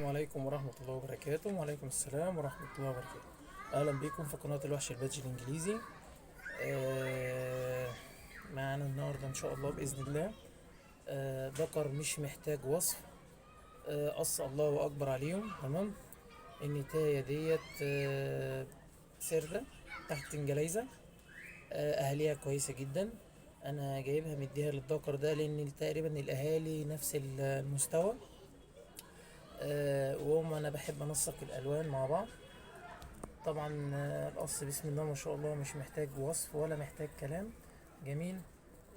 عليكم ورحمة الله وبركاته. وعليكم السلام ورحمة الله وبركاته. أهلا بكم في قناة الوحش البادجي الإنجليزي. معانا النهاردة إن شاء الله بإذن الله ذكر مش محتاج وصف. قص الله أكبر عليهم. تمام. النتاية ديت سردة تحت انجليزة. أهاليها كويسة جدا. أنا جايبها مديها للذكر ده لأن تقريبا الأهالي نفس المستوى. وهم انا بحب انسق الالوان مع بعض. طبعا القص بسم الله ما شاء الله مش محتاج وصف ولا محتاج كلام. جميل.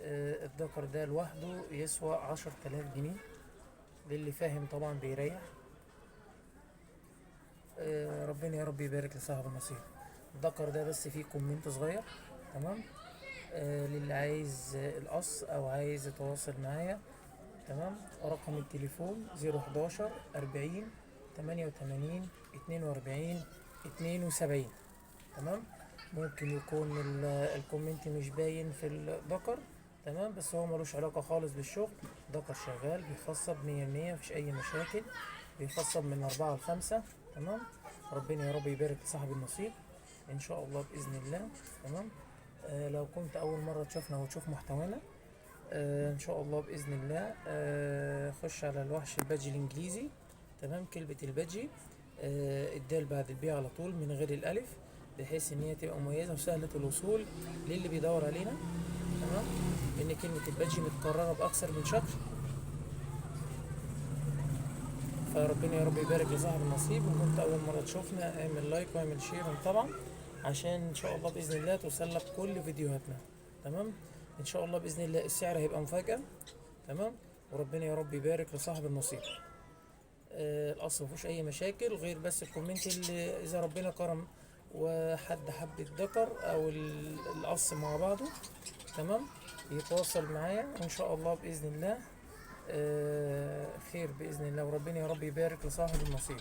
الذكر ده لوحده يسوى 10,000 جنيه للي فاهم طبعا بيريح. ربنا يا رب يبارك لصاحب النصيب. الذكر ده بس فيه comment صغير. تمام. للي عايز القص او عايز يتواصل معايا. تمام. رقم التليفون 011 40 88 42 72. تمام. ممكن يكون ال comment مش باين في الذكر. تمام. بس هو ملوش علاقة خالص بالشغل. ذكر شغال بيخصب 100 100، مفيش أي مشاكل. بيخصب من 4 ل5. تمام. ربنا يا رب يبارك لصاحب النصيب إن شاء الله بإذن الله. تمام. لو كنت أول مرة تشوفنا وتشوف محتوانا ان شاء الله باذن الله خش على الوحش البادجي الانجليزي. تمام. كلمة البادجي الدال بعد البي على طول من غير الالف، بحيث ان هي تبقى مميزة وسهلة الوصول للي بيدور علينا. تمام. لان كلمة البادجي متكررة باكثر من شكل. فربنا يا رب يبارك لصاحب النصيب. وان كنت اول مرة تشوفنا اعمل like واعمل share طبعا عشان ان شاء الله باذن الله توصل لك كل فيديوهاتنا. تمام. ان شاء الله باذن الله السعر هيبقى مفاجأة. تمام. وربنا يا رب يبارك لصاحب النصيب. القص مفيهوش اي مشاكل غير بس ال comment اللي اذا ربنا كرم وحد حب الذكر او القص مع بعضه. تمام. يتواصل معايا وان شاء الله باذن الله خير باذن الله. وربنا يا رب يبارك لصاحب النصيب.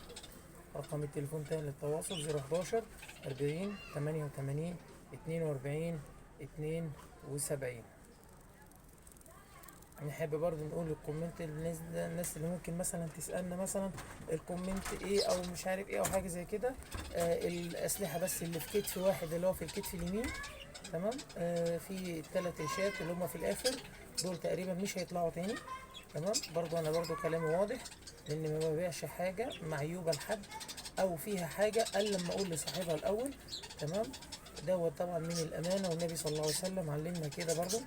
رقم التليفون تاني للتواصل 011 40 88 42 72. نحب برضو نقول ال comment للناس اللي ممكن مثلا تسألنا مثلا ال comment ايه او مش عارف ايه او حاجة زي كده. الأسلحة بس اللي في كتف واحد اللي هو في الكتف اليمين. تمام. في 3 ريشات اللي هما في الآخر دول تقريبا مش هيطلعوا تاني. تمام. برضو انا برضو كلامي واضح لان ما ببيعش حاجة معيوبة لحد او فيها حاجة الا لما اقول لصاحبها الاول. تمام. دوت طبعا من الامانة، والنبي صلى الله عليه وسلم علمنا كده برضو.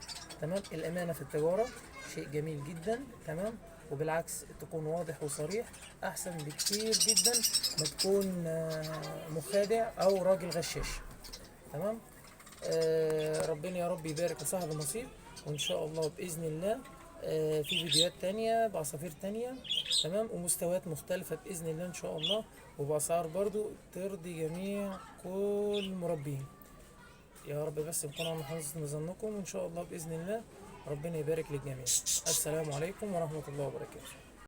تمام. الامانة في التجارة شيء جميل جدا. تمام. وبالعكس تكون واضح وصريح احسن بكتير جدا ما تكون مخادع او راجل غشاش. تمام. ربنا يا رب يبارك لصاحب النصيب، وان شاء الله باذن الله في فيديوهات تانية بعصافير تانية. تمام. ومستويات مختلفة بإذن الله إن شاء الله، وبأسعار برضو ترضي جميع كل المربين. يا رب بس نكون على حسن ظنكم، وإن شاء الله بإذن الله ربنا يبارك للجميع. السلام عليكم ورحمة الله وبركاته.